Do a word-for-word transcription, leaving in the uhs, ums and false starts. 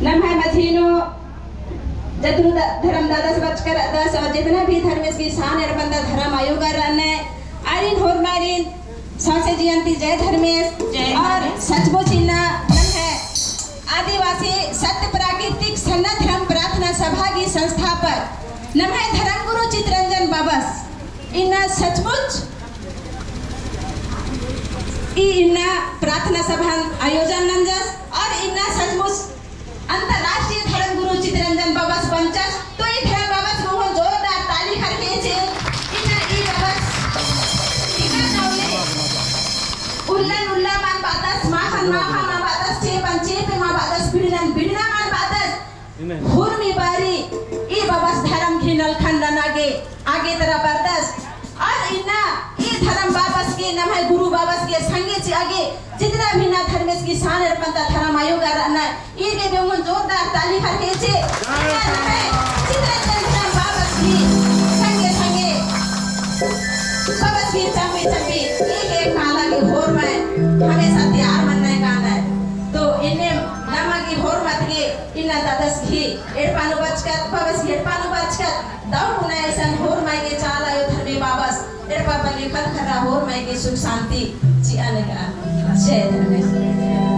नम्है मझी नू जतरू द-, धरम दादस बरचकर रअदस और जितना भी धर्मेस गही सान एड़पन्ता धरम आयोगर रअनर, आरिन होरमारिन सौंसे जिया ती जय धर्मेस। जय और धर्मेस। सचमुच इन्ना नम्है आदिवासी सत्य प्राकृतिक सन्ना धर्म प्रार्थना सभा गही संस्थापक नम्है धर्म गुरु चितरंजन बाबस इन्ना सचमुच ई इन्ना प्रार्थना सभा आयोजन नंजस और इन्ना सचमुच अंतर्राष्ट्रीय धर्म गुरु चितरंजन बाबस बंचस। तो ई धर्म बाबस नू हूँ जोरदार ताली खरके चे। इन्ना ई बाबस इन्ना नौले उल्लन उल्ला मल बअदस, माखन माखा मल बअदस, चेपन चेपे मल बअदस, बिड़नन बिड़ना मल बअदस। हुरमी बारी ई बाबस धरम गही नलखन नना गे आगे तरा बरदस। और इन्ना ई धरम बाबस के, नम्है गुरु बाबस के संगे चिआ गे जितना भी ना धर्मेस गही सान एड़पन्ता धरम आयोगर रअनर, ई गे बेंगुन जोरदार ताली खरके चे। इन्ना नम्है चितरंजन धरम बाबस गही संगे संगे बाबस गही चम्बी चम्बी ई गे काला गे होरमय हमेशा तैयार मन्नय कानर। तो इन्ने नमा गही होरमत गे इन्ना दादस गही एड़पा नू बरचकत, बाबस गही एड़पा नू बरचकत, दव पुना इसन होरमय गे चाला आयो धर्मे बाबस, एड़पा बल्ली खल खर्रा होरमय गे सुख शांति चिआ नेका। जय धर्मेस।